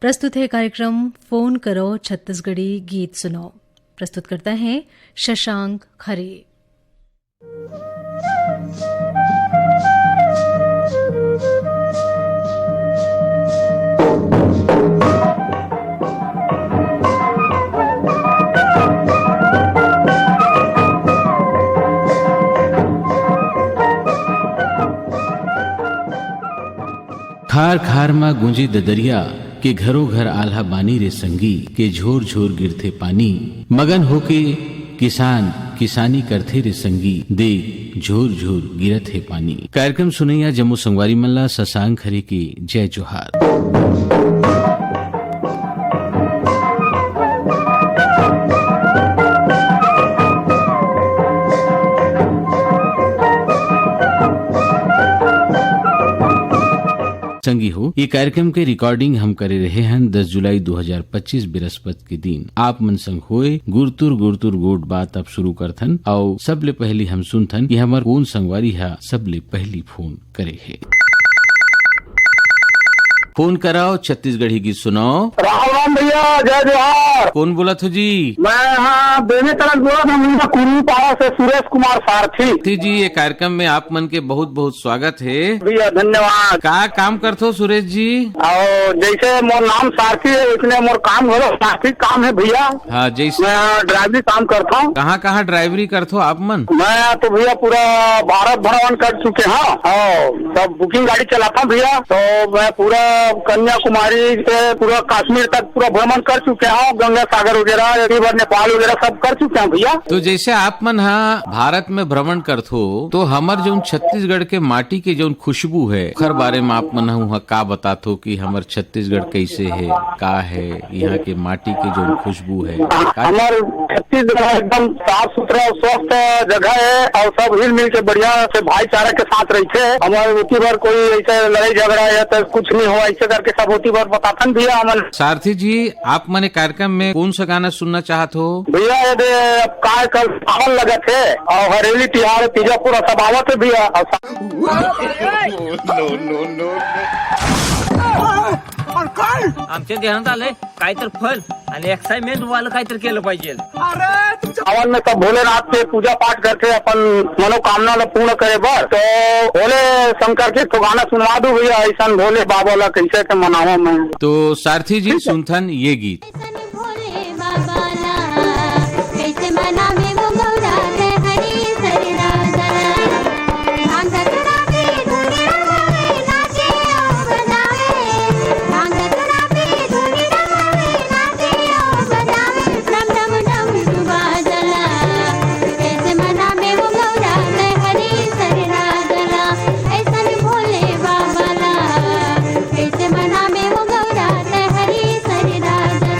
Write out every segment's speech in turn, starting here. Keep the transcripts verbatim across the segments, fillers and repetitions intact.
प्रस्तुत है कार्यक्रम फोन करो छत्तीसगढ़ी गीत सुनो। प्रस्तुतकर्ता हैं शशांक खरे। खार खार म गूंजे ददरिया, के घरो घर आल्हा बानी रे संगी, के झोर झोर गिरथे पानी। मगन होके किसान किसानी करथे रे संगी, देख झोर झोर गिरत हे पानी। कार्यक्रम सुनैया जम्मो संगवारी मन ला शशांक खरे के जय जोहार। संगी हो, ये कार्यक्रम के recording हम करे रहे हन दस जुलाई दो हज़ार पच्चीस बृहस्पति के दिन। आप मन संग होए गुरतुर गुरतुर गोठ बात अब शुरू करथन, अउ सबले पहली हम सुनथन कि हमर कोन संगवारी हा सबले पहली फोन करे हे। फोन कराओ, छत्तीसगढ़ी गीत सुनाओ। राम राम भैया, जय जोहार। कौन बोलत हो जी? मैं हाँ बेमेतरा से बोलत हूँ, मुंडा कुर्मी पारा से सुरेश कुमार सारथी। सारथी जी, ये कार्यक्रम में आप मन के बहुत बहुत स्वागत है। भैया धन्यवाद। का काम करथो सुरेश जी? और जैसे मोर नाम सारथी है, इसलिए मोर काम घलो सारथी काम है भैया। हाँ, जैसे मैं ड्राइवरी काम करता हूँ। कहाँ कहाँ ड्राइवरी करथो आप मन? मैं तो भैया पूरा भारत भ्रमण कर चुके हैं। हाँ, सब बुकिंग गाड़ी चलाता हूँ भैया। तो मैं पूरा कन्याकुमारी से पूरा कश्मीर तक पूरा भ्रमण कर चुके हूँ, गंगा सागर वगैरह, रिवर नेपाल वगैरह सब कर चुके हैं भैया। तो जैसे आप मन हा भारत में भ्रमण करथो, तो हमर जौन छत्तीसगढ़ के माटी के जौन खुशबू है, ओखर बारे में आप मन हा उहाँ का बताथो कि हमर छत्तीसगढ़ कैसे है, का है, यहाँ के माटी के जौन खुशबू है, का हमर छत्तीसगढ़ एकदम साफ सुथरा और स्वस्थ जगह है और सब हिल मिल के बढ़िया से भाईचारा के साथ रहते हैं। हमर ओती भर कोई ऐसे लड़ाई झगड़ा या तो कुछ नहीं हो, ऐसे करके सब ओती भर बताथन भैया हमन। सारथी जी, आप मने कार्यक्रम में कौन सा गाना सुनना चाहत हो? भैया, ये दे अब काय कल सावन लगत है और हरेली तिहार तीजा पूरा सब आवत है भैया। और सा- आमच्या ध्यानात आलंय, काहीतरी फल आणि एक्साइटमेंट वाला काहीतरी केलं पाहिजे. सावन में सब भोलेनाथ के पूजा पाठ करके अपन मनोकामना ला पूर्ण करे बर, तो भोले शंकर के तो गाना सुनवा दो भैया, ऐसा भोले बाबा ला कैसे के मनावा मैं। तो सारथी जी, सुनथन ये गीत। ऐसन भोले बाबा ला, कैसे मनावे वो गौरा के हरी सरदादा। भांग धतूरा के धुनी उड़ावे, नाचे और बजावे। भांग धतूरा के धुनी उड़ावे, नाचे और बजावे। डम डम डम डुबा जला, कैसे मनावे वो गौरा के हरी सरदादा। ऐसन भोले बाबा ला, कैसे मनावे वो गौरा के हरी सरदादा।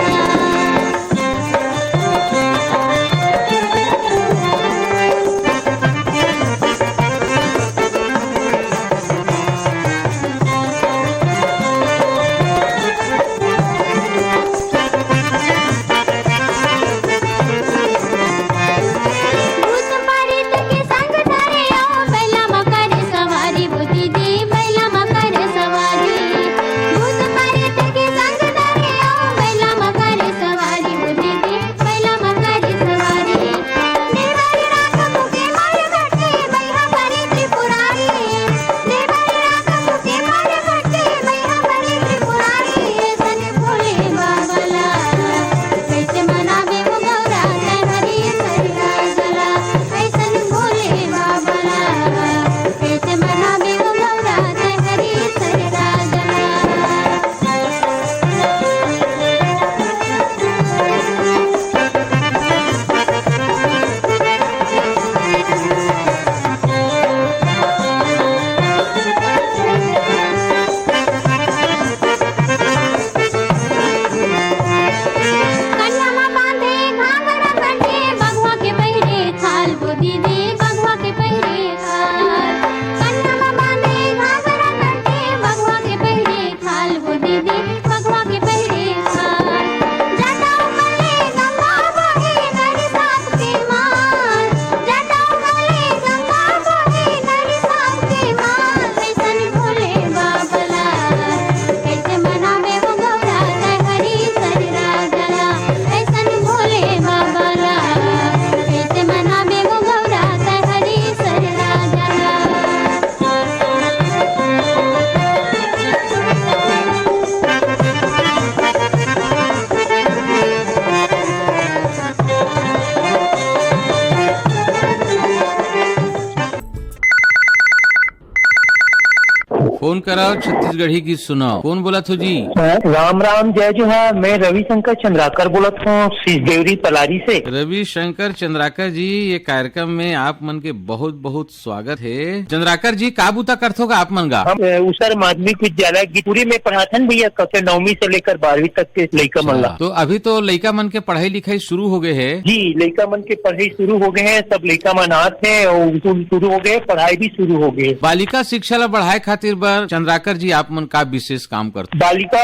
फोन कराओ, छत्तीसगढ़ी गीत सुनाओ। कौन बोलत हो जी? राम राम, जय जोहार। मैं रविशंकर चंद्राकर बोलत हूँ, सिसदेवरी पलारी से। रविशंकर चंद्राकर जी, ये कार्यक्रम में आप मन के बहुत बहुत स्वागत है। चंद्राकर जी, का बूता करथो गा आप मन गा? हम, अ, उच्चतर माध्यमिक विद्यालय गितपुरी में पढ़ाथन भैया, कक्षा नौवीं से लेकर बारहवीं तक के लइका मन ला। अच्छा, तो अभी तो लइका मन के पढ़ाई लिखाई शुरू हो गए है। जी, लइका मन के पढ़ाई शुरू हो गए हैं, सब लइका मन आत हैं और स्कूल शुरू हो गए, पढ़ाई भी शुरू हो गए। बालिका शिक्षा ला बढ़ाए खातिर बर चंद्राकर जी आप मन का विशेष काम करते? बालिका,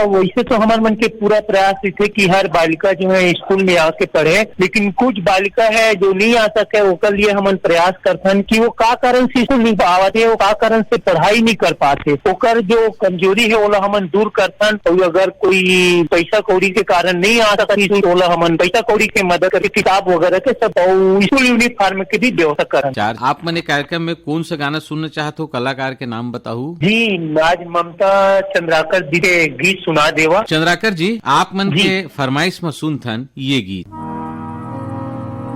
वैसे तो हमर मन के पूरा प्रयास रहिथे कि हर बालिका जो है स्कूल में आके पढ़े, लेकिन कुछ बालिका है जो नहीं आ सके, ओकर लिए हमन प्रयास करथन कि वो का कारण से स्कूल नहीं आवत है, वो का कारण से पढ़ाई नहीं कर पाते, ओकर जो कमजोरी है ओला हमन दूर करथन। और अगर कोई पैसा कौड़ी के कारण नहीं आ सकत, तो ओला हमन पैसा कौड़ी के मदद करके किताब वगैरह के सब और स्कूल यूनिफॉर्म के भी व्यवस्था करथन। चार, आप मन ए कार्यक्रम में कौन सा गाना सुनना चाहत हो, कलाकार के नाम बताहू? जी, आज ममता चंद्राकर जी के गीत सुना देवा। चंद्राकर जी, आप मन जी। के फरमाइश में सुनथन ये गीत।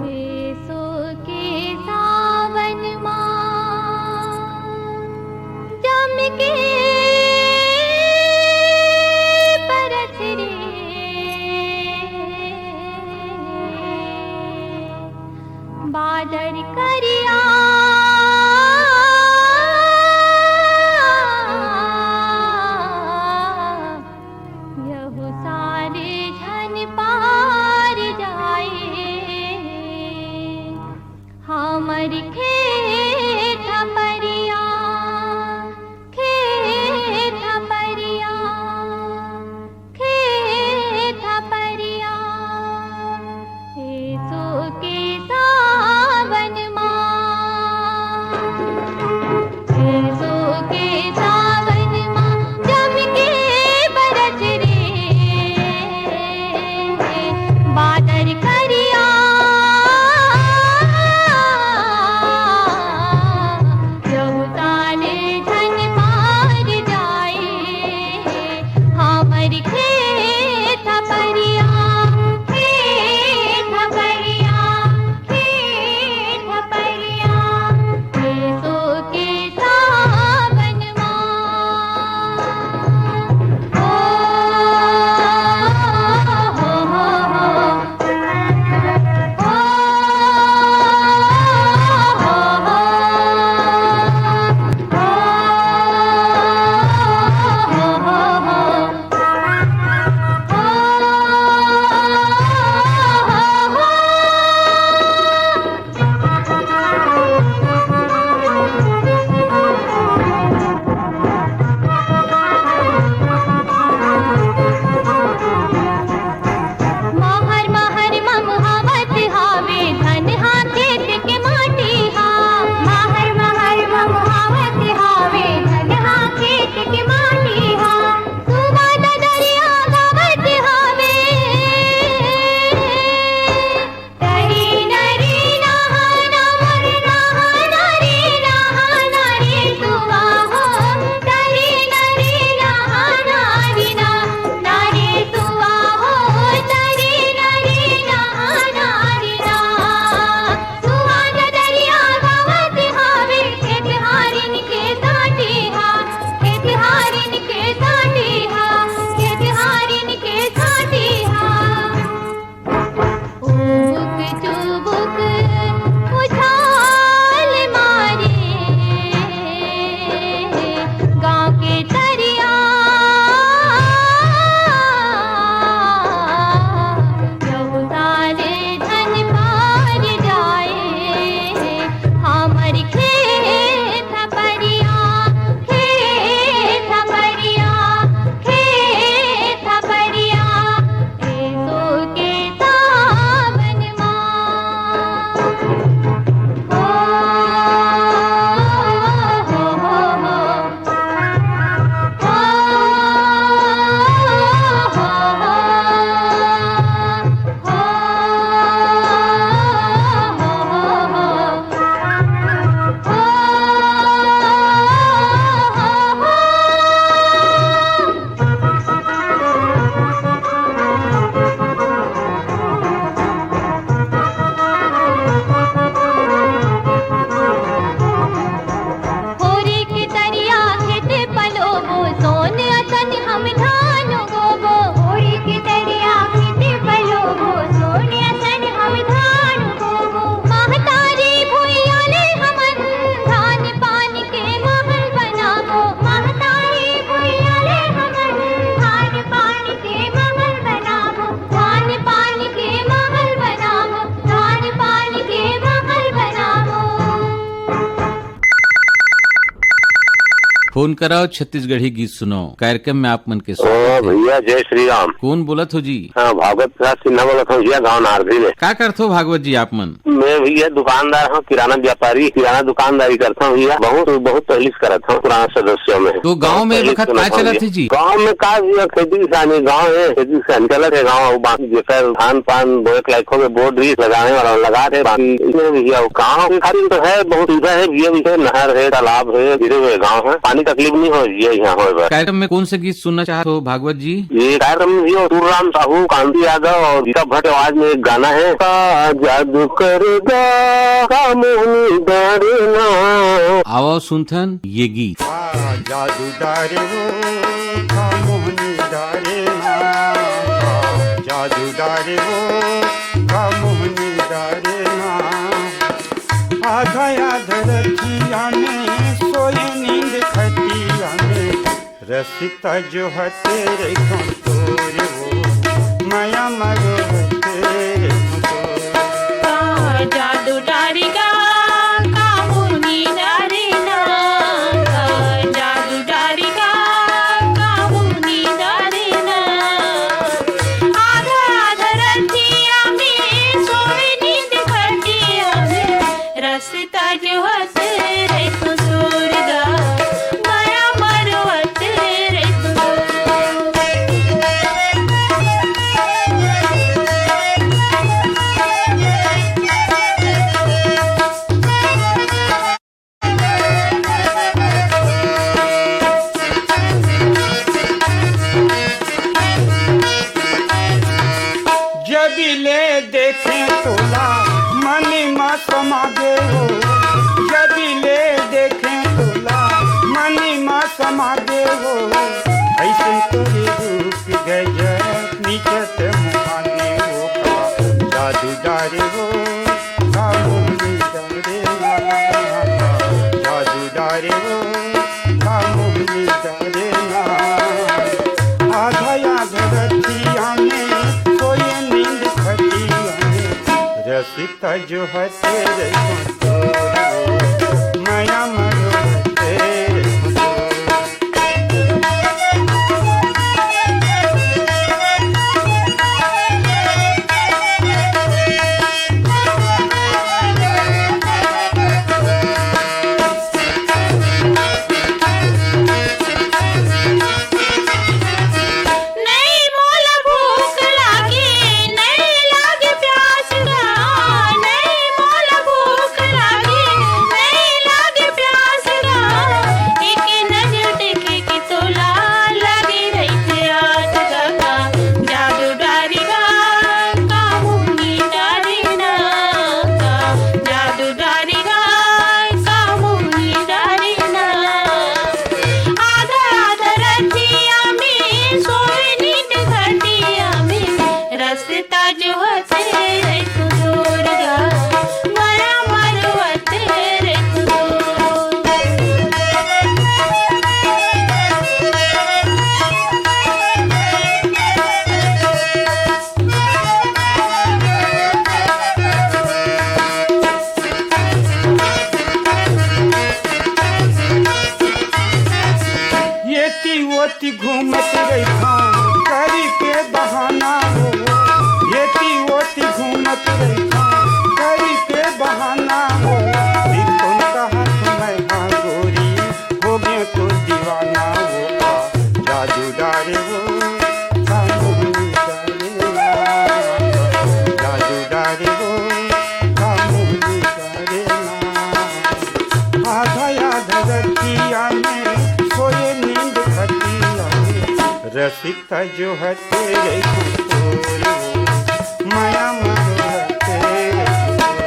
एसो के सावन मा जम के परस रे, बादर करिया। यहू साल झन पार जाए, हमर खेत परिया, खेत परिया, खेत परिया। एसो के सावन मा, एसो के सावन मा, जम के बरस रे, बादर करिया। यहू साल झन पार जाए, हमर खेत परिया, खेत परिया, खेत परिया, एसो के सावन मा। ओ, हो, हो, हो। फोन कराओ, छत्तीसगढ़ी गीत सुनाओ कार्यक्रम में आप मन के स्वागत हे। भैया, जय श्री राम। कौन बोलत हो जी? हाँ, भागवत प्रसाद सिन्हा बोलत हूँ भैया, गाँव नारदी ले। का करत हो भागवत जी आप मन? मैं भैया दुकानदार हूँ, किराना व्यापारी, किराना दुकानदारी करता हूँ भैया। बहुत, बहुत पहले से करत हूँ, पुराना सदस्यों में। तो गाँव में बहुत पहले से करत हूँ भैया। गाँव में का भैया, खेती किसानी, गाँव है, खेती किसानी चलत है गाँव। बाकी जेकर धान पान बोए के लायक होवे, बो डरिस, लगावे वाला लगा दे। बाकी इसमें भैया गाँव के खातिर तो है, बहुत सुविधा है भैया, जैसे नहर है, तालाब है, घिरे हुए गाँव है, पानी तकलीफ नहीं हो भैया यहाँ होए बर। कार्यक्रम में कौन से गीत सुनना चाहत हो भागवत जी? ये कार्यक्रम में भैया टूर राम साहू, कांति यादव और गीता भट्ट आवाज में एक गाना है, का जादू करेगा, का मोहनी डारे ना। आवा सुनथन ये गीत। का जादू डारे वो, का मोहनी डारे ना, का जादू डारे वो, का मोहनी डारे ना। आधा आधा रतिया में सोए नींद खटिया में, रसिता जो हते रे तोर वो, मया मरो हते रे तोर। का जादू डारी का, का मुनी डारी ना, का जादू डारी का, का मुनी डारी ना। आधा आधा रतिया में सोए नींद खटिया में, रसिता जो हते रे तोर गा, मया मरो हते रे तोर। जब ले देखे तोला मन मा समा गे हो, जब ले देखे तोला मन मा समा गे हो, ऐसे तोरे रूप गजब निजत मुहाने हो, का जादू डारे हो, का मोहनी डारे ना, का जादू डारे हो, का मोहनी डारे ना। आधा आधा रतिया में सोए नींद खटिया में, रसिता जो हते रे तोर वो, मया मरो हते रे तोर। नहीं मोला भूख लागे, नहीं लागे प्यास गा, नहीं मोला भूख लागे, नहीं लागे प्यास गा। एक नजर देखे के तोला लागे रहिथे आस गा। जादू डारी गा, का मुनी डारी ना, का जादू डारी गा, का मुनी डारी ना। आधा आधा रतिया में सोए नींद खटिया में, रसिता जो हते रे तोर गा, मया मरो हते रे तोर। एती ओती घूमत रहिथंव, करी के बहाना हो। एती ओती घूमत रहिथंव, करी के बहाना हो। बिल्कुल कहा समय हा गोरी, हो गए तो दीवाना हो। का जादू डारे वो, का मोहनी डारे ना। जादू डारे वो, का मोहनी डारे ना। आधा आधा रतिया में सोए नींद खटिया में, रसिता जो हते रे तोर वो, मया मरो हते रे तोर।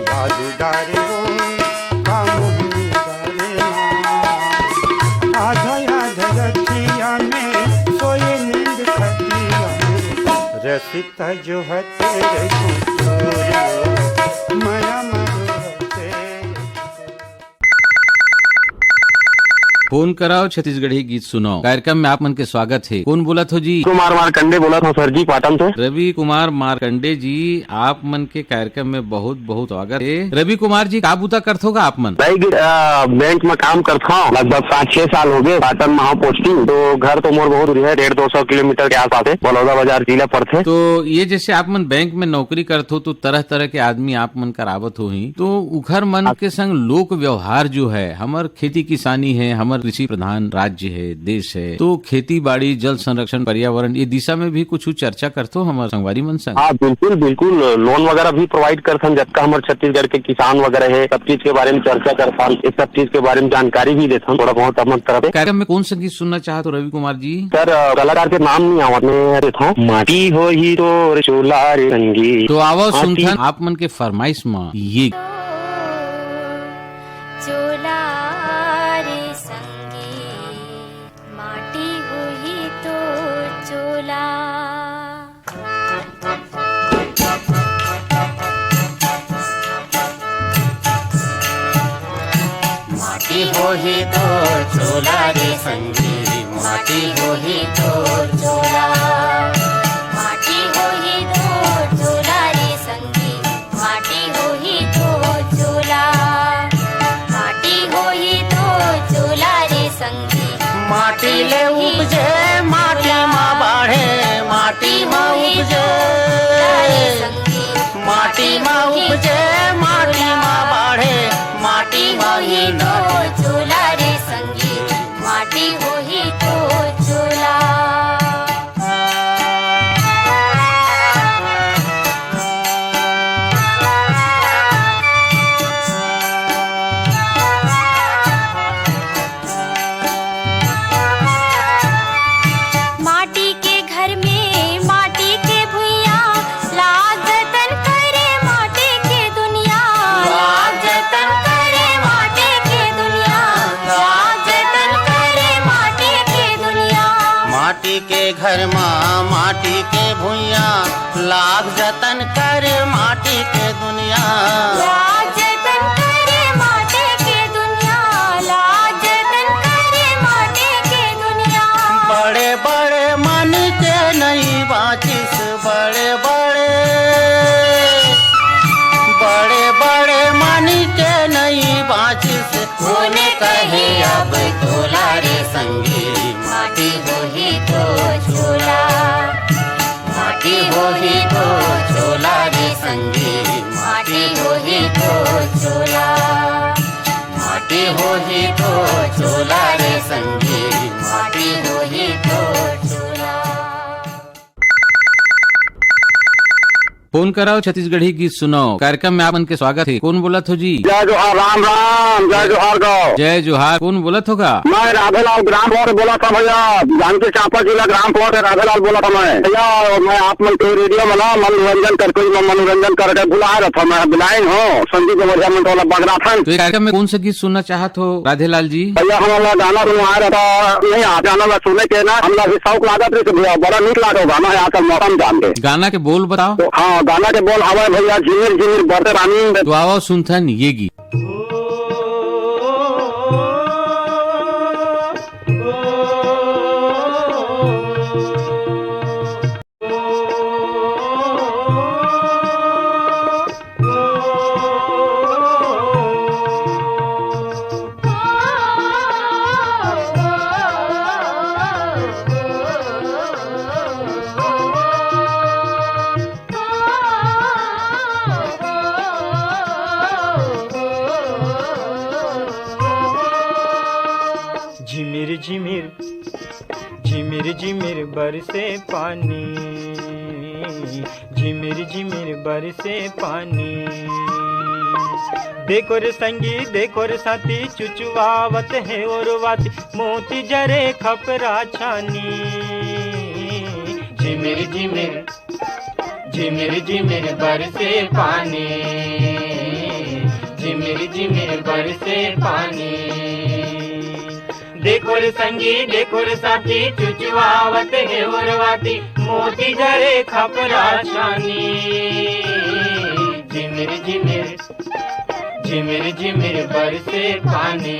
जादू डारे वो, का मोहनी डारे ना। आधा आधा रतिया में सोए नींद खटिया में, रसिता जो हते रे तोर वो, मया मरो हते रे तोर। फोन कराओ, छत्तीसगढ़ी गीत सुनाओ। कार्यक्रम में आप मन के स्वागत हे। कोन बोलत हो जी? कुमार मार्कंडे बोलत हो सर जी, पाटन से। रवि कुमार मार्कंडे जी, आप मन के कार्यक्रम में बहुत बहुत स्वागत हे। रवि कुमार जी, का बुता करथो गा आप मन? भाई, गिर-, अ, बैंक में काम करथो, लगभग पाँच छह साल हो गए। पाटन में हो पोस्टिंग, तो घर तो मोर बहुत दूर है, डेढ़ दो सौ किलोमीटर के आसपास है, बलौदा बाजार जिला पड़थे। तो ये जैसे आप मन बैंक में नौकरी करथो, तो तरह तरह के आदमी आप मन कर आवत होही, तो उखर मन के संग लोक व्यवहार जो है, हमर खेती किसानी है, हमर कृषि प्रधान राज्य है, देश है, तो खेती बाड़ी, जल संरक्षण, पर्यावरण, ये दिशा में भी कुछ चर्चा करथो हमर संगवारी मन संग? हाँ, बिल्कुल, बिल्कुल। लोन वगैरह भी प्रोवाइड करथन, जतका हमर छत्तीसगढ़ के किसान वगैरह है, सब चीज के बारे में चर्चा करथन, ये सब चीज के बारे में जानकारी भी देथन थोड़ा बहुत अपन तरफ से। कार्यक्रम में कौन सा गीत सुनना चाहत हो रवि कुमार जी? सर, अ, कलाकार के नाम नहीं आवत, मैं देथों, माटी होही तोर चोला रे संगी। तो आवा हाँ, सुनथन ठीक। आप मन के फरमाइश में ये। चोला रे संगी, माटी होही तोर चोला। माटी होही तोर चोला रे संगी, माटी होही तोर चोला। माटी होही तोर चोला रे संगी, माटी होही तोर चोला। माटी होही तोर चोला रे संगी। माटी ले उपजे, माटी मा बाढ़े, माटी मा उपजे। माटी मा उपजे, माटी मा बाढ़े, माटी होही तोर चोला रे संगी, माटी होही तोर चोला। माटी के घर में माटी के भुइयां, लाग जतन करे माटी के दुनिया। लाग जतन करे माटी के दुनिया, लाग जतन करे माटी के दुनिया। माटी के घर मा माटी के भुइयां, लाग जतन करे माटी के दुनिया। लाग जतन करे माटी के दुनिया, लाग जतन करे माटी के दुनिया। बड़े बड़े मन के नहीं बाँचिस, बड़े बड़े, बड़े बड़े मन के नहीं बाँचिस। कोने कहे अब तोला रे संगी, माटी होही तोर चोला। माटी होही तोर चोला रे संगी, माटी होही तोर चोला। माटी होही तोर चोला रे संगी, माटी होही तोर चोला। फोन कराओ, छत्तीसगढ़ी गीत सुनाओ। कार्यक्रम में आप मन के स्वागत हे। कोन बोलत हो जी? जय जोहार, राम राम, जय जोहार गौ। जय जोहार, कोन बोलत हो गा? मैं राधेलाल ग्राम पोह से बोलत हंव भैया, जांजगीर चांपा जिला ग्राम पोह से राधेलाल बोलत हंव मैं। भैया, और मैं आप मन के रेडियो में ना मनोरंजन करके, मैं मनोरंजन करके बुलाए रहत हंव, मैं बुलाए हंव, संजीव जमरिया मन टोला बगराथन। तो ये कार्यक्रम में कौन सा गीत सुनना चाहत हो राधेलाल जी? भैया, हमन ला गाना सुनवाए रहता, नहीं आ, गाना ला सुने के ना, हमला भी शौक लागत रहिस भैया, बड़ा नीक लागो गाना हे आजकल मौसम जान के। गाना के बोल बताओ। तो हाँ, गाना के बोल हवय भैया, झिमिर झिमिर बरसे पानी। तो आओ सुनथन ये गीत। झिमिर झिमिर, झिमिर झिमिर बरसे पानी, झिमिर झिमिर बरसे पानी। देखो रे संगी, देखो रे साथी, चुचुआवत हे ओरवाती, मोती जरे खपरा छानी। झिमिर झिमिर, झिमिर झिमिर बरसे पानी, झिमिर झिमिर बरसे पानी। देखो रे संगी, देखो रे साथी, चुचुआवत हे ओरवाती, मोती जरे खपरा छानी। झिमिर झिमिर, झिमिर झिमिर बरसे पानी,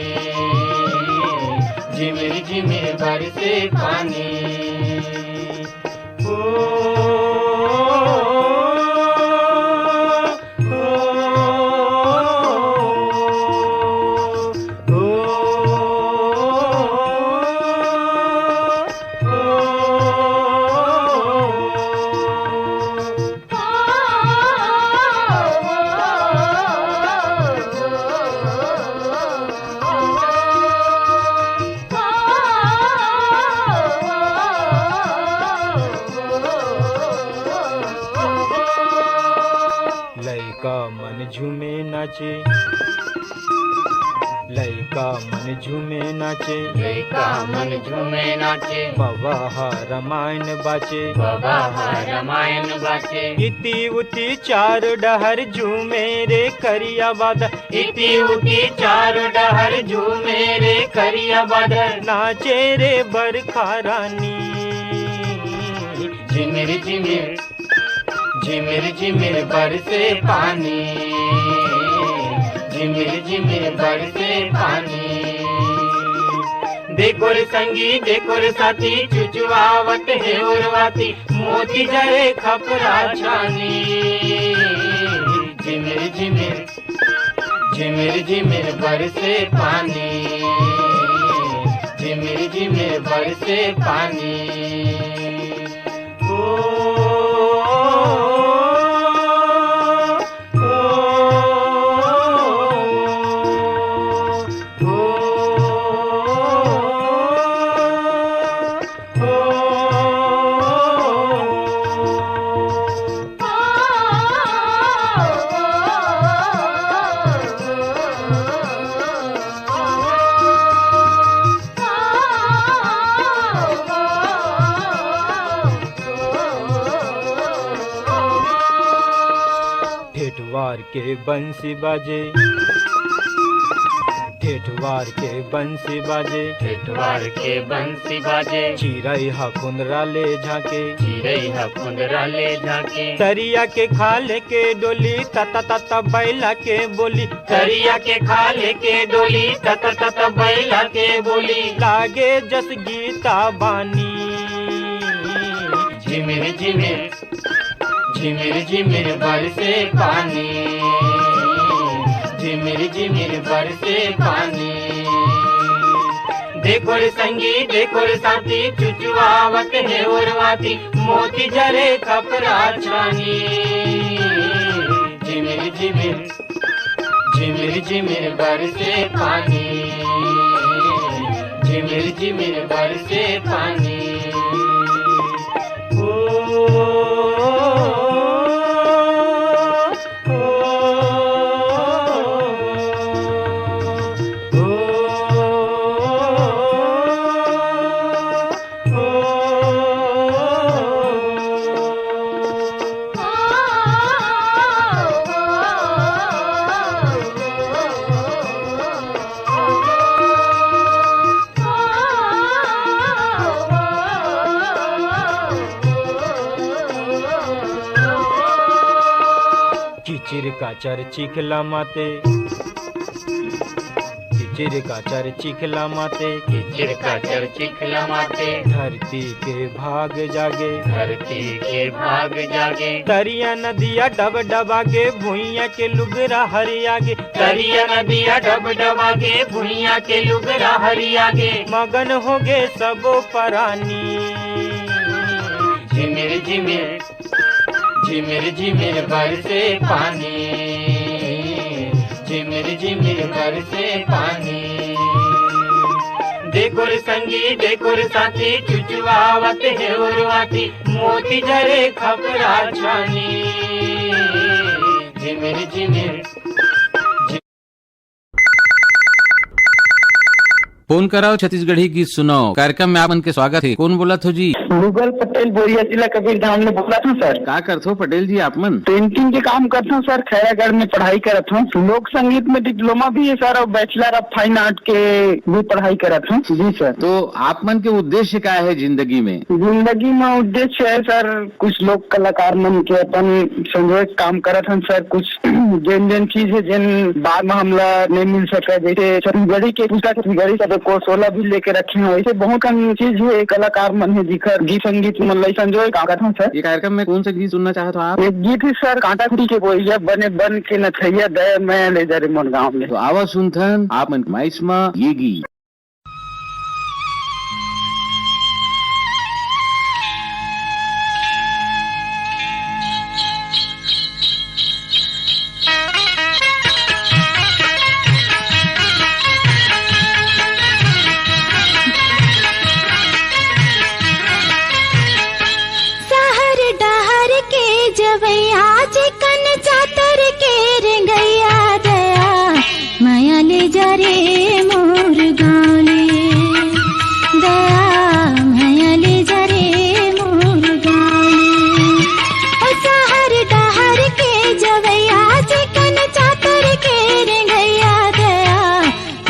झिमिर झिमिर बरसे पानी। ओ, ओ, ओ, ओ, लइका मन झूमे नाचे, लइका मन झूमे नाचे, लइका मन झूमे नाचे। बबा ह रामायण बाचे, बबा ह रामायण बाचे। इति उति चार डहर झूमे रे करिया बादर, इति उति चार डहर झूमे रे करिया बादर। नाचे रे बरखा रानी, झिमिर झिमिर, झिमिर झिमिर बरसे पानी, झिमिर झिमिर बरसे पानी। देखो रे संगी, देखो रे साथी, चुचुआवत हे उरवाती, मोती झरे खपरा छानी। झिमिर झिमिर, झिमिर झिमिर बरसे पानी, झिमिर झिमिर बरसे पानी। ओ, ओ, ओ, ओ, ओ। ठेठवार के बंसी बाजे, ठेठवार के बंसी बाजे, ठेठवार के बंसी बाजे। चिरई ह खुंदरा ले झांके, चिरई ह खुंदरा ले झांके। तरिया के खाले के डोली, तत तत बैला के बोली। तरिया के खाले के डोली, तत तत बैला के बोली। लागे जस गीता बानी। झिमिर झिमिर, झिमिर झिमिर बरसे पानी, झिमिर झिमिर बरसे पानी। देखो रे संगी, देखो रे साथी, चुचुआवत हे उरवाती, मोती झरे खपरा छानी। झिमिर झिमिर, झिमिर झिमिर बरसे पानी, झिमिर झिमिर बरसे पानी। ओ, ओ, ओ, ओ। किचिर काचर चिखला माते, किचिर काचर चिखला माते, किचिर काचर चिखला माते। धरती के भाग जागे, धरती के भाग जागे। तरिया नदिया डब डबागे, भुइयां के लुगरा हरियागे। तरिया नदिया डब डबागे, भुइयां के लुगरा हरियागे। मगन होगे सबो परानी। झिमिर झिमिर, झिमिर झिमिर बरसे पानी, झिमिर झिमिर बरसे पानी। देखो रे संगी, देखो रे साथी, चुचुआवत हे उरवाती, मोती झरे खपरा छानी। झिमिर झिमिर। फोन कराओ छत्तीसगढ़ी गीत सुनाओ कार्यक्रम में आप मन के स्वागत हे। कोन बोलत हो जी? गूगल पटेल, बोरिया जिला, कबीरधाम ले बोलत हंव सर। का करथो पटेल जी आप मन? पेंटिंग के काम करथंव सर, खैरागढ़ में पढ़ाई करत हंव। लोक संगीत में डिप्लोमा भी हे सर, अउ बैचलर ऑफ फाइन आर्ट के भी पढ़ाई करत हंव। जी सर। तो आप मन के उद्देश्य का हे जिंदगी में? जिंदगी में उद्देश्य हे सर, कुछ लोक कलाकार मन के अपन संजोए के काम करत हन सर। कुछ जेन जेन चीज हे, जेन बाद में हमला नहीं मिल सके, जैसे छत्तीसगढ़ी के पूछा, छत्तीसगढ़ी का तो कोसोला भी लेके रखे हैं। ऐसे बहुत कम चीज है, कलाकार मन है जिकर गीत संगीत मन ला संजोए का करत हन सर। ये कार्यक्रम में कौन सा गीत सुनना चाहत हो आप? एक गीत है सर, कांटा खुड़ी के बोइया बने बन के नथैया, दया मया ले जा रे मोर गाँव में। तो आवा सुनथन आप मन के माइस मा ये गीत। सहर डहर के जवैया, चिकन चातर के रेंगैया, दया मया ले जा रे मोर गाँव ले, दया मया ले जा रे मोर गाँव ले। ओ सहर डहर के जवैया, चिकन चातर के रेंगैया, दया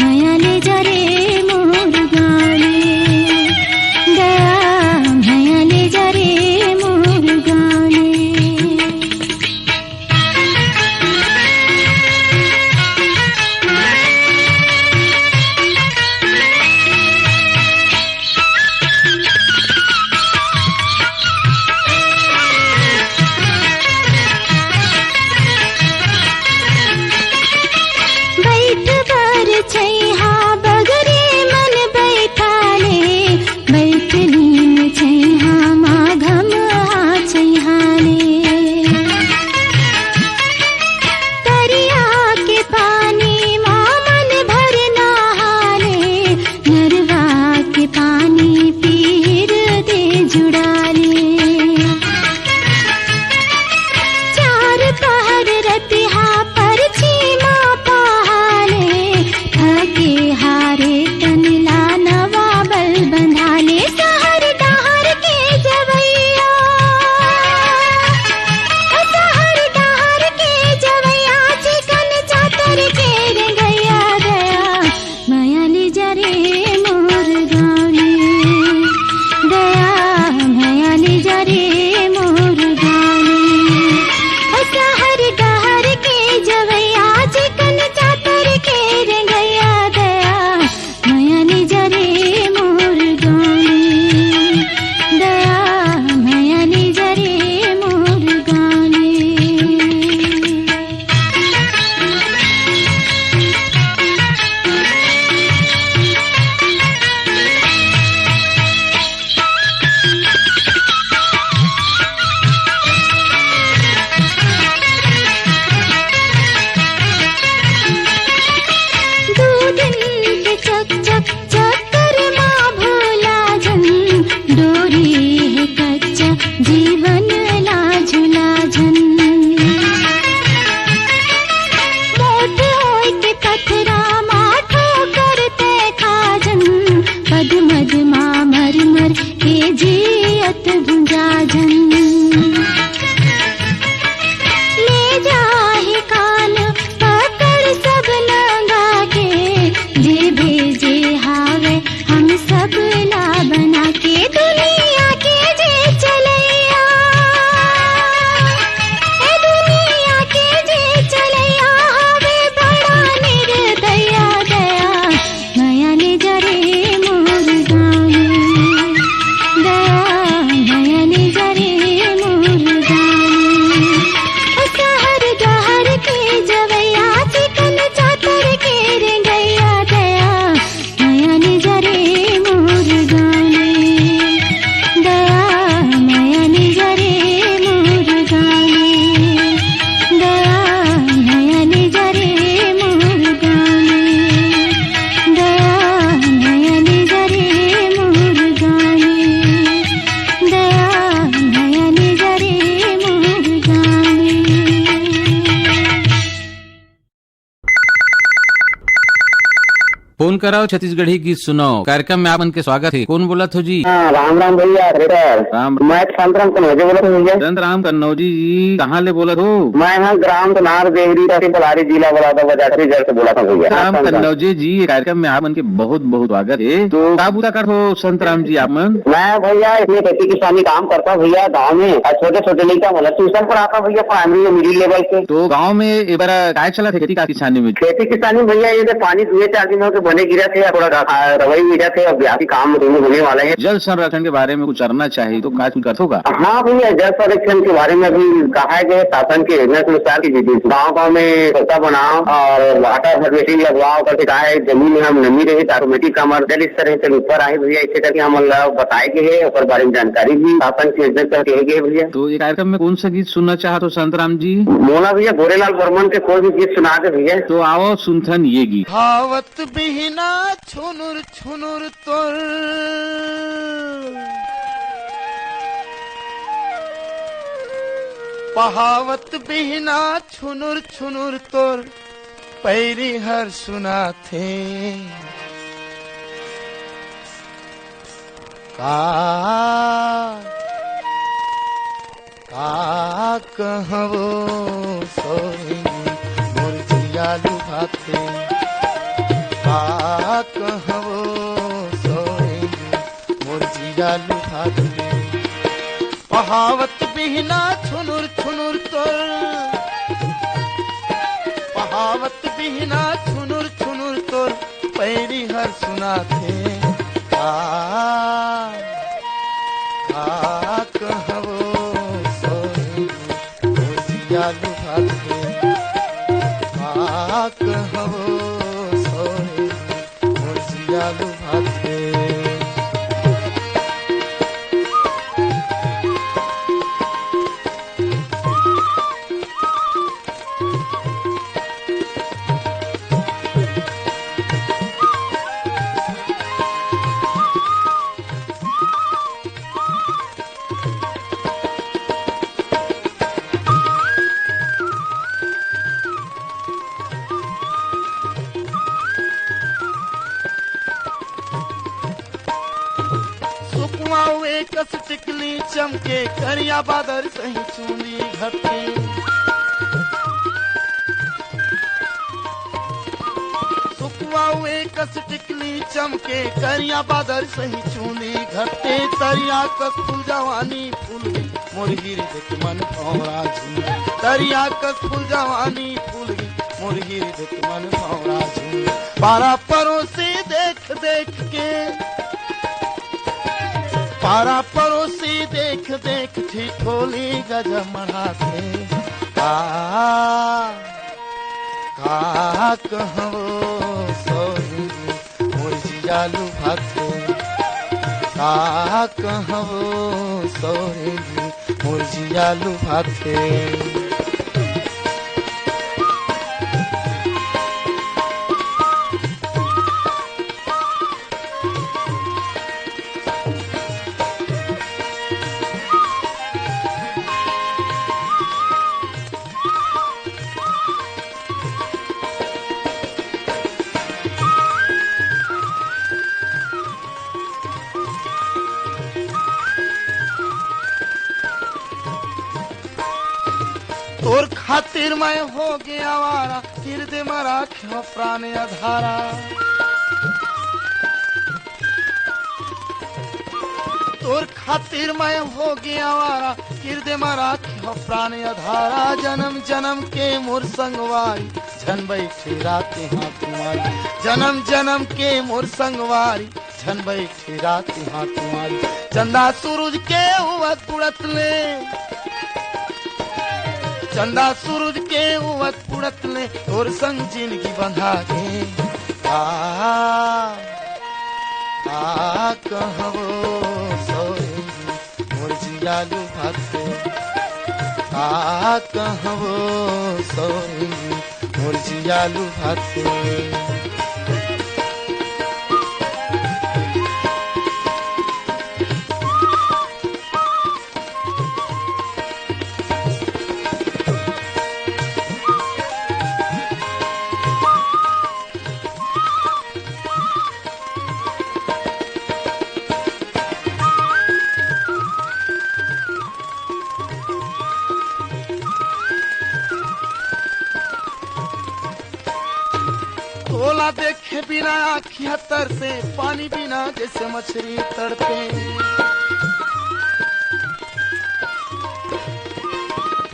मया ले जा रे मोर गाँव ले, दया मया ले जा रे मोर गाँव ले। बइठ बर छइहां बगरे मन बइठाले, बइठ नीम छइहां माघम हा छइहाले। तरिया के पानी मा मन भर नहाले, नरवा के पानी पीर दे जुड़ाले। चार पहर रतिहा परछी मा पहाले, थके हारे तन ला नवा बल बंधाले। सहर डहर के जवैया, सहर डहर के जवैया, चिकन चातर के रेंगैया, दया मया ले जा रे मोर गाँव ले, दया मया ले जा रे मोर गाँव ले। ओ सहर डहर के जवैया, चिकन चातर के रेंगैया, दया मया ले जा रे मोर गाँव ले, दया मया ले जा रे मोर गाँव ले। दू दिन के चक चक चक्कर मा भूला झन, डोरी हे कच्चा जीवन ला झुला झन। मोट होय के पथरा मा ठोकर ते खा झन, पद मद मा मर मर के जियत भुंजा झन। ले जाही कान पकड़ सब नंगा के, जे भेजे हावे हम सब ला बना के। दुनिया के जे चलैया, ए दुनिया के जे चलैया हावे बड़ा निर्दया, दया मया ले जा रे मोर गाँव ले, दया मया ले जा रे मोर गाँव ले। ओ सहर डहर के जवैया, चिकन चातर के रेंगैया, दया मया ले जा रे मोर गाँव ले, दया मया ले जा रे मोर गाँव ले, दया मया ले जा रे मोर गाँव ले। दया मया ले जा रे मोर गाँव ले, दया मया ले जा रे मोर गाँव ले। फोन कराओ छत्तीसगढ़ी गीत सुनाओ कार्यक्रम में आप मन के स्वागत हे। कौन बोलत हो जी? हाँ, राम राम भैया, श्रेष्ठ। राम। मैं संतराम कन्नौजे बोलत हूँ भैया। संतराम कन्नौजी जी, कहाँ ले बोलत हो? मैं हाँ ग्राम सोनार देवरी, तहसील पलारी, जिला बलौदाबाजार, छत्तीसगढ़ से बोलत हूँ भैया। राम संतराम। कन्नौजे जी, ये कार्यक्रम में आप मन के बहुत बहुत स्वागत हे। तो का बुता करत हो संतराम जी आप मन? मैं भैया इसमें खेती किसानी काम करता हूँ भैया गाँव में, और छोटे छोटे लइका मन ला ट्यूशन पढ़ाता हूँ भैया, प्राइमरी और मिडिल लेवल के। तो गाँव में ए बार काय चलत हे खेती का किसानी में? खेती किसानी भैया ये तो पानी दुए चार दिन हो के बने गिरत हे, थोड़ा गा-, आ, रवई गिरत हे, अब ब्यासी काम शुरू होने वाला है। जल संरक्षण के बारे में कुछ करना चाहिए तो का कुछ करथो का? हाँ भैया, जल संरक्षण के बारे में अभी कहा है कि शासन के योजना के अनुसार कि गाँव गाँव में पोता बनाओ और वाटर हार्वेस्टिंग लगवाओ करके कहा है, जमीन में हम नमी रही तो ऑटोमेटिक हमारा जल स्तर है चल ऊपर आए भैया, ऐसे करके हम लोग बताए के है, ओकर बारे में जानकारी भी शासन के योजना से कहे गए भैया। तो ये कार्यक्रम में कौन सा गीत सुनना चाहत हो संतराम जी? मोला भैया गोरेलाल बर्मन के कोई भी गीत सुना दे भैया। तो आओ सुनथन ये गीत। आवत बिहना छुनुर छुनुर तोर, पहावत बिहना छुनुर छुनुर तोर, पैरी हर सुनाथे। का, का कहवो सोई मोर जिया लुभाथे। का कहवो सोई मोर जिया लुभाथे। पहावत बिहना छुनुर छुनुर तोर, पहावत बिहना छुनुर छुनुर तोर, पैरी हर सुनाथे। आ, आ कहवो सोई मोर जिया लुभाथे। आ कहवो सोई मोर जिया लुभाथे। सुकवा उए कस टिकली चमके, करिया बादर सही चूंदी घटे। सुकवा उए कस टिकली चमके, करिया बादर सही चूंदी घटे। तरिया कस फूल जवानी फूल गई, मोर हृदय के मन भौरा झूम। तरिया कस फूल जवानी फूल गई, मोर हृदय के मन भौरा झूम। पारा परोसी देख देख के, पारा परोसी देख देख ठिठोली गजमड़ाथे। आ, का कहवो सोई मोर जिया लुभाथे। का कहवो सोई मोर जिया लुभाथे। तोर खातिर मैं हो गया आवारा, हृदय में राख्यो प्राण अधारा। तोर खातिर मैं हो गया आवारा, हृदय में राख्यो प्राण अधारा। जन्म जन्म के मोर संगवारी, झन बैठे रात हाथ तुम्हारी। जन्म जन्म के मोर संगवारी, झन बैठे रात हाथ तुम्हारी। चंदा सूरज के उवत उड़त ले, चंदा सूरज के उवत उड़त ले, तोर संग जिंदगी बंधा गे। आ, आ कहवो सोई मोर जिया लुभाथे। आ कहवो सोई मोर जिया लुभाथे। तोला देखे बिना आँखिया तरसे, पानी बिना जैसे मछली तड़पे।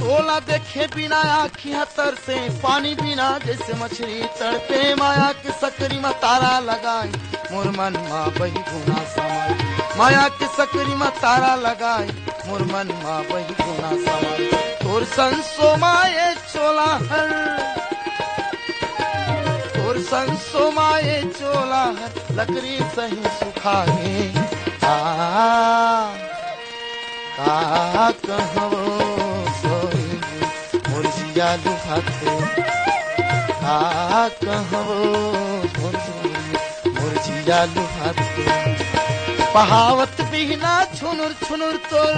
ओला देखे बिना आँखी ह तरसे, पानी बिना जैसे मछली तड़पे। माया के सकरी म तारा लगाए, मोर मन म बही गुना समाए। माया के सकरी म तारा लगाए, मोर मन म बही गुना समाए। तोर संसो माए चोला हर, तोर संसो माए चोला हर, लकरी सही सुखाए। आ, का कहवो सोई, मोर जिया लुभाथे। का कहवो सोई, मोर जिया लुभाथे। पहावत बिहना छुनुर छुनुर तोर,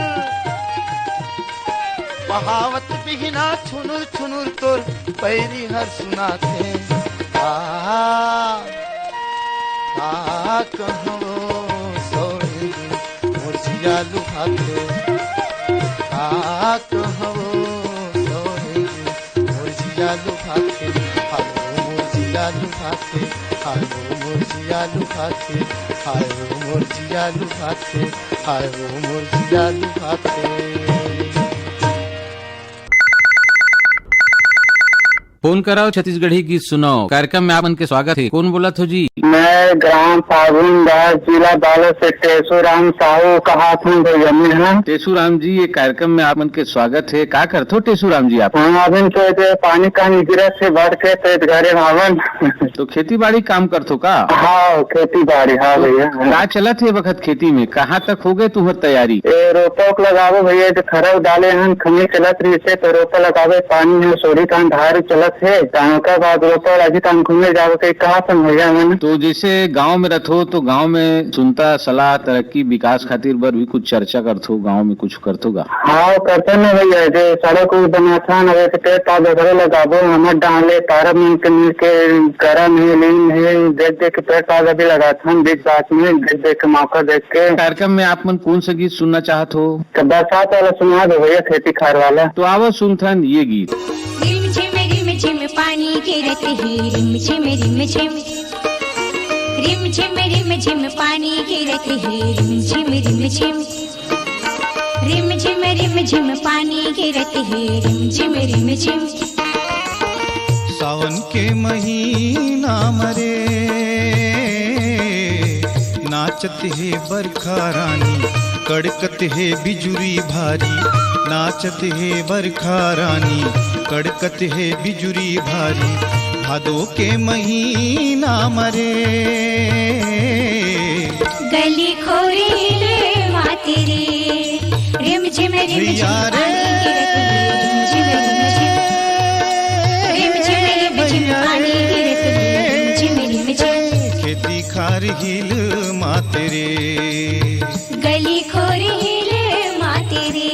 पहावत बिहना छुनुर छुनुर तोर पैरी हर सुनाथे। आ, का कहवो सोई, मोर जिया लुभाथे। का कहवो सोई, मोर जिया लुभाथे। हाय ओ मोर जिया लुभाथे, हाय ओ मोर जिया लुभाथे, हाय ओ मोर जिया लुभाथे, हाय ओ मोर जिया लुभाथे। फोन कराओ, छत्तीसगढ़ी गीत सुनाओ कार्यक्रम में आप मन के स्वागत हे। कौन बोलत हो जी? मैं ग्राम फागुन दास, जिला बालोद से टेसू राम साहू कहात हूँ भैया मैं, हाँ। टेसू राम जी, ये कार्यक्रम में आप मन के स्वागत हे। का करथो टेसू राम जी आप? हाँ, अभी तो ये पानी का गिरत हे बढ़ के, तो ये घरे में आवन। तो खेती बाड़ी काम करथो का? हाँ, खेती बाड़ी, हाँ तो भैया। का चलत हे वक्त खेती में? कहाँ तक हो गए तुहर तैयारी? ए, रोपा ओक लगाबो भैया, जो खरव डाले हन, खंगे चलत रहिसे, तो रोपा लगाबे, पानी ह सोरी कान धार चलत हे, तान ओकर बाद रोपा लागी, तान घूमे जाबो, कही कहा सन भैया मन। तो जैसे गांव में रथो, तो गांव में सुनता सलाह, तरक्की, विकास खातिर बर भी कुछ चर्चा करथो, गांव में कुछ करथो गा? हाँ, करथन ना भैया, जे सड़क उड़क बनाथन, अब एक पेड़ पौधा घलो लगाबो, हमर डाहन ले पारा मन के मिल के करन हे, लीन हे, देख देख के पेड़ पौधा भी लगाथन, बीच बाच में देख देख के, मौका देख के। कार्यक्रम में आप मन कौन सा गीत सुनना चाहत हो? तो बरसात वाला सुना दो भैया, खेती खार वाला। तो आवो सुनथन ये गीत। रिम झिम रिम झिम पानी गिरत हे, रिम झिम रिम झिम। रिम झिम रिम झिम पानी गिरत हे, रिम झिम रिम झिम। रिम झिम रिम झिम पानी गिरत हे, रिम झिम रिम झिम। सावन के महीना म रे, नाचत हे बरखा रानी, कड़कत हे बिजुरी भारी। नाचत हे बरखा रानी, कड़कत हे बिजुरी भारी। भादो के महीना म रे, गली खोरी ले माते रे, रिम झिम रिम झिम भैया रे। पानी गिरत हे, रिम झिम रिम झिम। रिम झिम रिम झिम भैया पानी रे। गिरत हे, रिम झिम रिम झिम। खेती खार हिल माते रे, गली खोरी ले माते रे।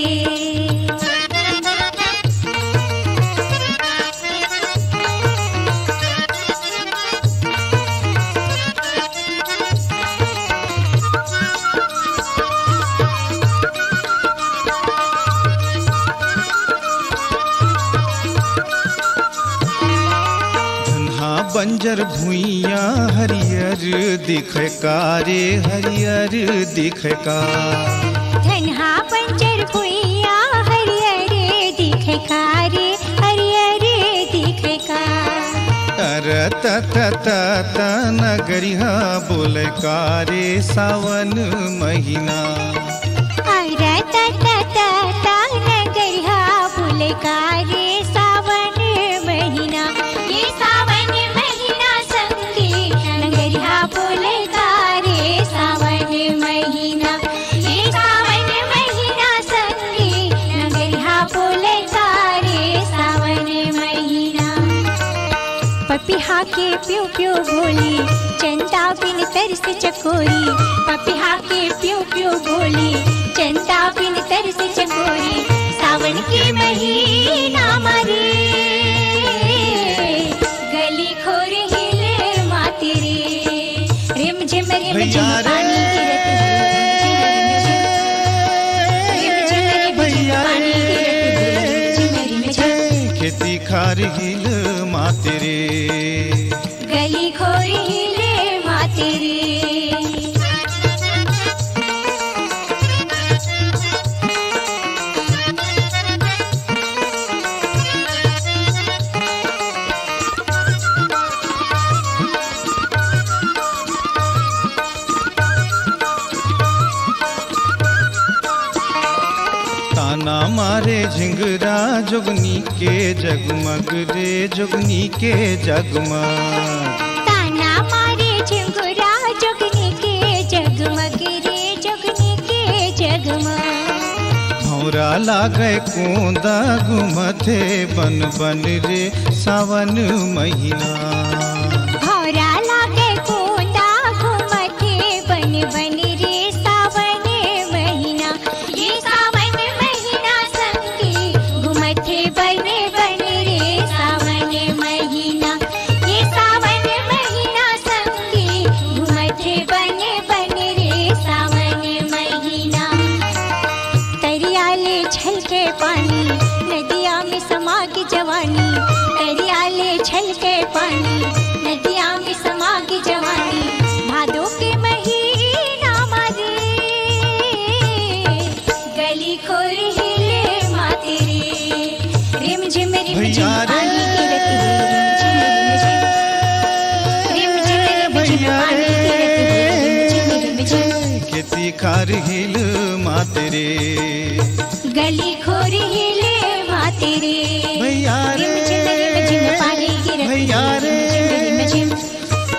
धनहा बंजर भुइयां हरियर दिखे का रे, हरियर दिखे का। धनहा बंजर भुइयां हरियर दिखे का रे, हरियर दिखे का। अरे त त त त नगरिहा बोले का रे सावन महीना। अरे त त त त नगरिहा बोले का रे सावन महीना। ये सावन महीना संगी नगरिहा बोले का रे सावन महीना। ये सावन महीना संगी नगरिहा बोले का रे सावन महीना। पपिहा के प्यू प्यू बोली, चंदा बिन तरस चकोरी। पपिहा के प्यू प्यू बोली, चंदा बिन तरस चकोरी। सावन के महीना म रे, गली खोर हिले माते रे। रिम झिम रिम झिम भैया रे। पानी गिरत हे, रिम झिम रिम झिम। रिम झिम रिम झिम भैया पानी रे। गिरत हे, रिम झिम रिम झिम। खेती खार हिल माते रे। गली खोरी ले माते रे। ना मारे झिंगुरा जोगनी के जगमग रे, जोगनी के जगमग। ताना मारे झिंगुरा जोगनी के जगमग रे, जोगनी के जगमग। भौंरा लागे कोंदा घुमथे बन बन रे, सावन महीना। भौंरा लागे कोंदा घुमथे बन बन रे, सावन महीना। ये सावन महीना संगी घुमथे बन बन रे, सावन महीना। ये सावन महीना संगी घुमथे बन बन रे, सावन महीना। तरिया ले छलके पानी, नदिया में समा के जवानी। तरिया ले छलके पानी, नदिया में समा के जवानी। भादो के महीना मारे, गली खोर हिले माते रे। रिम झिम रिम झिम भैया रे, पानी गिरत हे, रिम झिम रिम झिम। रिम झिम रिम झिम भैया पानी रे, गिरत हे, रिम झिम रिम झिम। खेती खार हिल माते रे। गली खोर हिले माते रे। भैया रे, रिम झिम रिम झिम पानी गिरत हे, भैया रे, रिम झिम रिम झिम।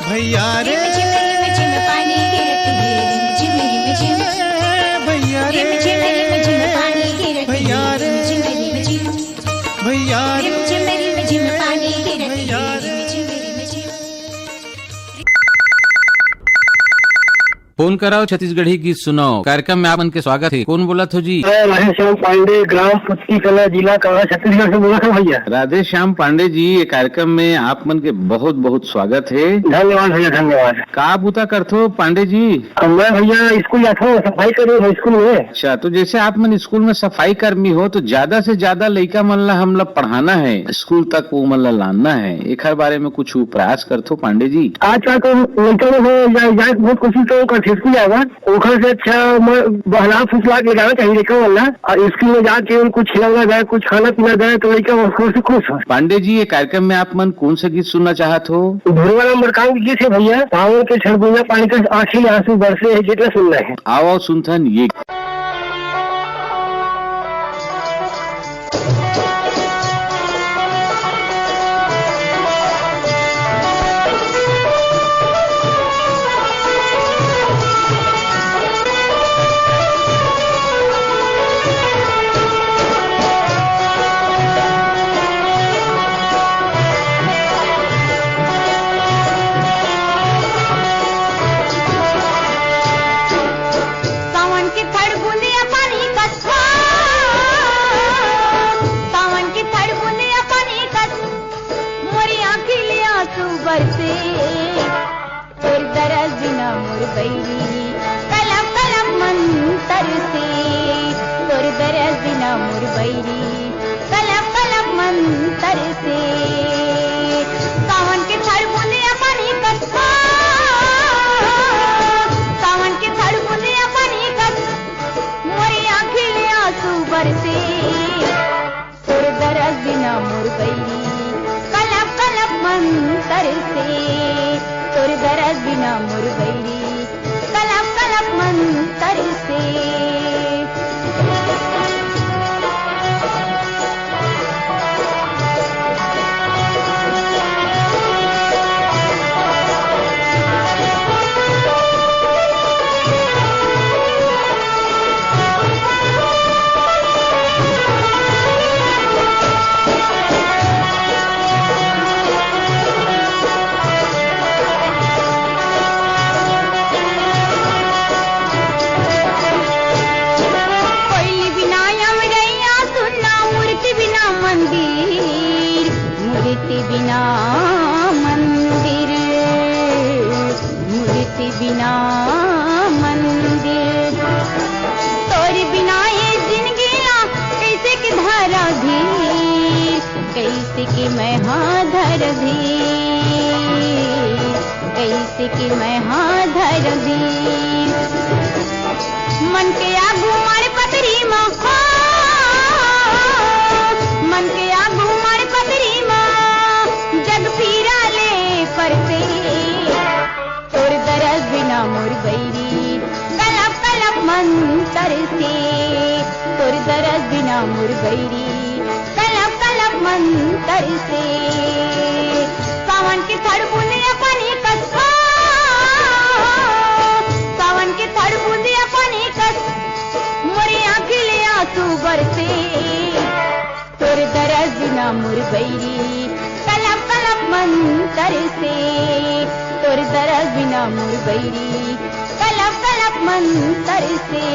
भैया रे, रिम झिम रिम झिम पानी गिरत हे, रिम झिम रिम झिम। भैया रे, रिम झिम रिम झिम पानी गिरत हे, भैया रे, रिम झिम रिम झिम। भैया रे, रिम झिम रिम झिम पानी गिरत हे, भैया रे। रिम झिम रिम झिम। फोन कराओ, छत्तीसगढ़ी गीत सुनाओ। कार्यक्रम में आप मन के स्वागत हे। कौन बोलत हो जी? मैं राधेश्याम पांडे, ग्राम पुचकी कला, जिला कांगड़ा, छत्तीसगढ़ से बोलत हंव भैया। राधेश्याम पांडे जी, ये कार्यक्रम में आप मन के बहुत बहुत स्वागत हे। धन्यवाद भैया, धन्यवाद। का बुता करथो पांडे जी? अब मैं भैया स्कूल जाथंव, सफाई कर्मी हंव स्कूल में। अच्छा, तो जैसे आप मन स्कूल में सफाई कर्मी हो, तो ज्यादा से ज्यादा लइका मन ला हमला पढ़ाना हे, स्कूल तक वो मन ला लाना हे, एखर बारे में कुछ प्रयास करथो पांडे जी? आजकल तो लइका मन ह जाए, जाए के बहुत कोशिश तो करथे स्कूल जाए बर, ओखर से अच्छा मैं बहला फुसला के जाना चाहिए लइका मन ला, और स्कूल में जाके उनको खिलौना दे, कुछ खाना पीना दे, तो लइका ओखर से खुश हो। पांडे जी, ये कार्यक्रम में आप मन कौन सा गीत सुनना चाहत हो? भुरवा नंबर काम के गीत हे भैया, सावन के छड़बुइया पानी का आंखी में आंसू बरसे हे, जितना सुनना हे। आओ, आओ सुनथन ये। सावन के फड़गुंदिया पानी कस, सावन के फड़गुंदिया पानी कस, मोरी आँखी ले आंसू बरसे। तोर दरस बिना मोर बैरी, कलप कलप मन तरसे। तोर दरस बिना मोर बैरी, कलप कलप मन तरसे। सावन के फड़गुंदिया पानी कस, सावन के फड़गुंदिया पानी कस, मोरी आँखी ले आंसू बरसे। तोर दरस बिना मोर बैरी, कलप कलप मन तरसे। तोर दरस बिना मोर बैरी, कलप कलप मन तरसे। कोइली बिना अमरैया सुन्ना, मूर्ति बिना मंदिर, मूर्ति बिना मंदिर, मूर्ति बिना मंदिर। तोर बिना ये जिनगी ला कइसे के धरँव धीर, कइसे के मैं हा धरँव धीर, कइसे के मैं हा धरँव धीर। मन के आगू माड़ पतरी मा, हो, मन के आगू माड़ पतरी मा, जग पीरा ले परसे। तोर दरस बिना मोर बैरी, कलप कलप मन तरसे। तोर दरस बिना मुरबैरी कलप कलप मंतर से, सावन के थड़ बूंदिया पानी कस, सावन के थड़ बूंदिया पानी कस, मोरी आँखी ले आंसू बरसे। तोर दरस बिना मोर बैरी कलप कलप मंतर से, तोर दरस बिना मोर बैरी कलप कलप मंतर से।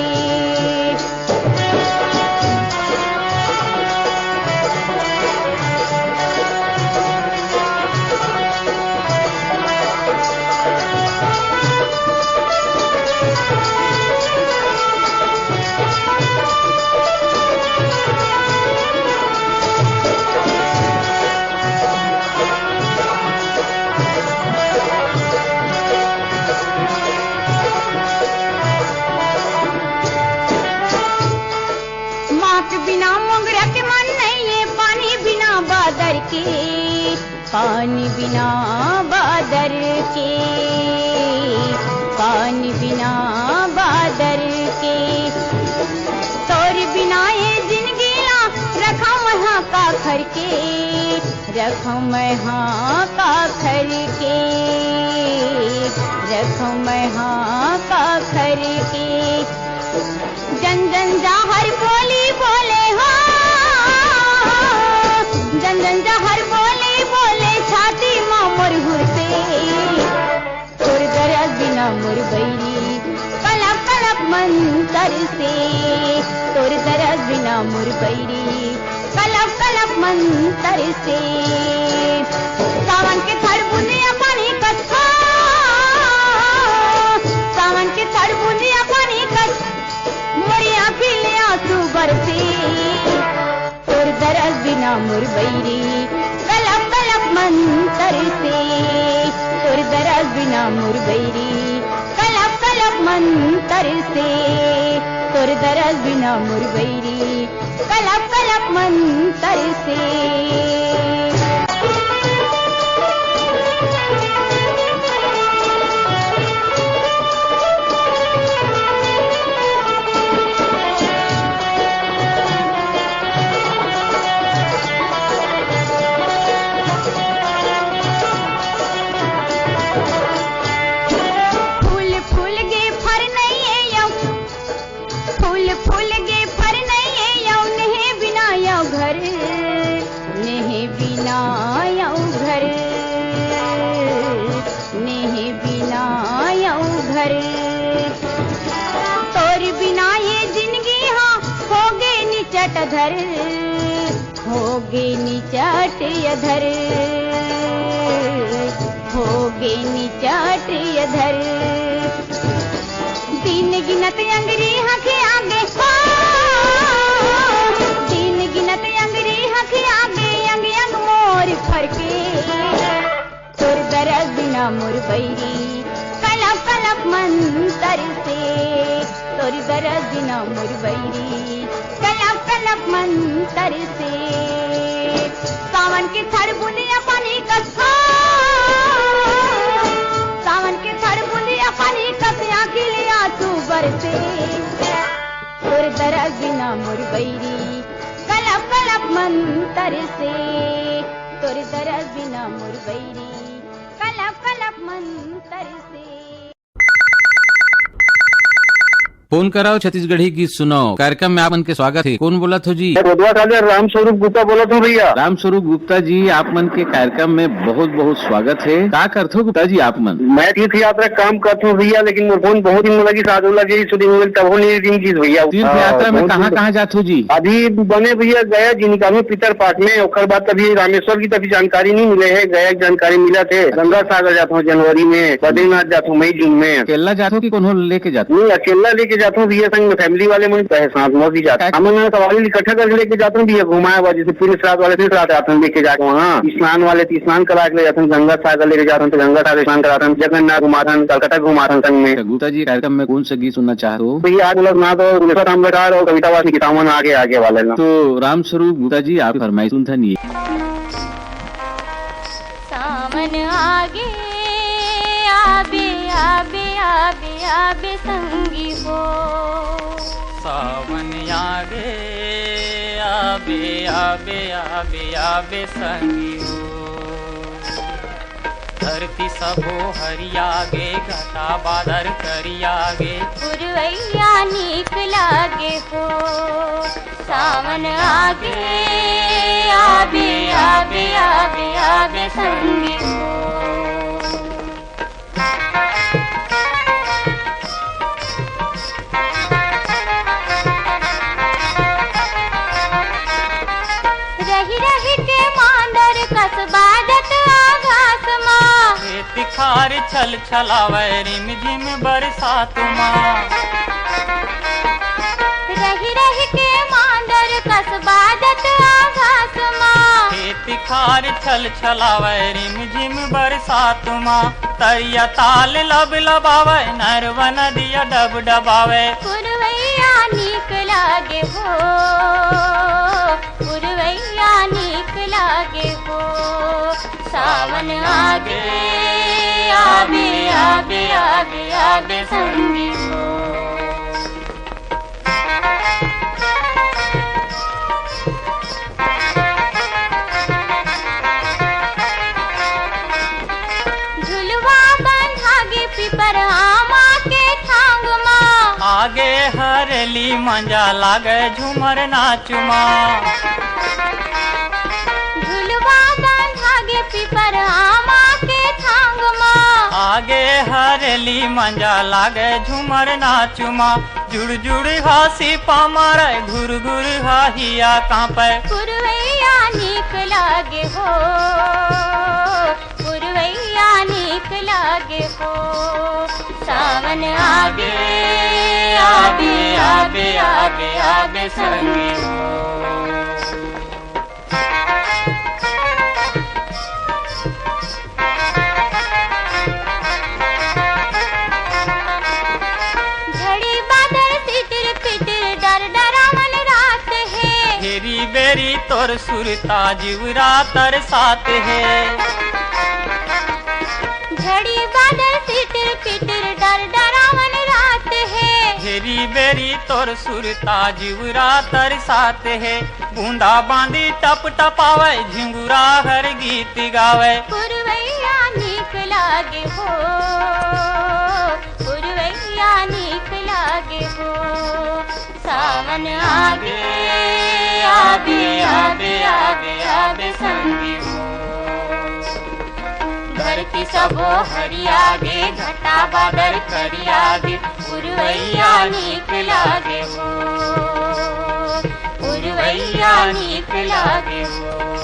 माँ के बिना मोंगरा के मन नहीं है, पानी बिना बादर के, पानी बिना बादर के, पानी बिना बादर के। तोर बिना ये जिंदगी ला रखा वहाँ का घर के, रखो मैं हाँ का घर के, रखो मैं हाँ का घर के। जन जन जाहर बोली बोले हो, जन जन जाहर बोली बोले छाती मा मोर हुरते। तोर दरस बिना मोर बैरी कलप कलप मंतर से, तोर दरस बिना मोर बैरी कलप कलप मंतर से। सावन के थड़ बूंदिया पानी कस, सावन के थड़ बूंदिया पानी कस, मोरी आँखी ले आंसू बरसे। तोर दरस बिना मोर बैरी कलप कलप मंतर से, तोर दरस बिना मोर बैरी कलप कलप मंतर से, तोर दरस बिना मोर बैरी कलप कलप मंतर से। फूल फूल गे फर नइये यौ, फूल फूल गे फर नइये यौ, नेहे बिना यौ घर, नेहे बिना यौ घर, नेहे बिना यौ घर। तोर बिना ये जिंदगी हा होगे निचट धर, होगे निचट अधर, होगे निचट अधर। दिन गिनत अंगरी हखे आगे, ओ, दिन गिनत अंगरी हखे आगे, अंग अंग मोर फरके। तोर दरस बिना मोर बैरी कलप कलप मंतर से, तोर दरस बिना मोर बैरी कलप कलप मंतर से। सावन के थड़ बूंदिया पानी कस, सावन के थड़ बूंदिया पानी कस, आँखी ले आंसू बरसे। तोर दरस बिना मोर बैरी कलप कलप मंतर से, तोर दरस बिना मोर बैरी कलप कलप मंतर से। फोन कराओ, छत्तीसगढ़ी गीत सुनाओ कार्यक्रम में आप मन के स्वागत हे। कौन बोलत हो जी? मैं कोटवा साले राम स्वरूप गुप्ता बोलत हूँ भैया। राम स्वरूप गुप्ता जी, आप मन के कार्यक्रम में बहुत बहुत स्वागत हे। का करथो गुप्ता जी आप मन? मैं तीर्थ यात्रा काम करत हूँ भैया, लेकिन मोर फोन बहुत दिन लगी, सात लगी, सुधी मोबाइल तब नहीं रिंग की भैया। तीर्थ हाँ, यात्रा में बहुत कहाँ दिन कहाँ जात हो जी? अभी बने भैया गया जी निकालू पितर पाठ में, ओकर बाद अभी रामेश्वर की तभी जानकारी नहीं मिले है, गया की जानकारी मिला थे। गंगा सागर जात हूँ जनवरी में, बद्रीनाथ जात हूँ मई जून में। अकेला जात हो कि कोनो लेके जात हो? नहीं, अकेला लेके जात हूँ भैया, संग में फैमिली वाले मन के साथ में भी जात। हमन सवारी इकट्ठा करके लेके जात हूँ भैया, घुमाए बर, जैसे पुलिस रात वाले पुलिस रात आते हैं लेके जाके वहाँ, स्नान वाले तो स्नान करा के ले जाते हैं, गंगा सागर लेके जाते हैं तो गंगा सागर स्नान कराते हैं, जगन्नाथ घुमाते हैं, कलकत्ता घुमाते हैं संग में। अच्छा, गुप्ता जी कार्यक्रम में कौन सा गीत सुनना चाहते हो? भैया आज मतलब ना तो गुलेश्वर राम बघार और कविता वासनिक सावन आगे आगे वाले ना। तो राम स्वरूप गुप्ता जी आप फरमाइश सुनता नहीं। सावन आगे आबे, आबे, आबे, आबे संगी हो। सावन आगे बे आबे, आबे, आबे संगी हो। धरती सबो हरिया गे, घटा बादर करिया गे। पुरवैया नीक लागे हो, सावन आगे, आबे, आबे, आबे, आबे संगी हो। रहि रहि के मांदर कस बाजत आकाश मा। खेत खार छल छलावै रिम झिम बरसात मा। रहि रहि के मांदर कस बाजत आकाश मा। खेत खार छल छलावै रिम झिम बरसात मा। तरिया ताल लब लबावै, नरवा नदिया डब डबावै। पुरवैया नीक लागे हो, पुरवैया नीक लागे हो। सावन आगे, आबे, आबे, आबे, आबे संगी हो। झुलवा बंधा गे पीपर आमा के छांग मा। आगे हरेली मंजा लागे झूमर नाच मा। झुलवा बंधा गे पीपर आमा के छांग मा। आगे हरेली मंजा लागे झूमर नाच मा। जुड़ जुड़ हासी पामारै, घुर घुर हाहिया कांपै। पुरवैया नीक लागे हो, पुरवैया नीक लागे हो। सावन आगे, आबे, आबे, आबे, आबे संगी हो। झड़ी बादर सिटिर पिटिर डर डरावन रात हे। हेरी बेरी तोर सुरता जिवरा तरसात हे। झड़ी बादर सिटिर पिटिर डर डरावन रात हे। हेरी बेरी तोर सुरता जिवरा तरसात हे। बूंदा बांदी टप टपावै, झिंगुरा हर गीत गावै। पुरवैया नीक लागे हो, पुरवैया नीक लागे हो। सावन आगे, आबे, आबे, आबे, आबे संगी हो। धरती सबो हरिया गे, घटा बादर करिया गे। पुरवैया नीक लागे हो, पुरवैया नीक लागे हो।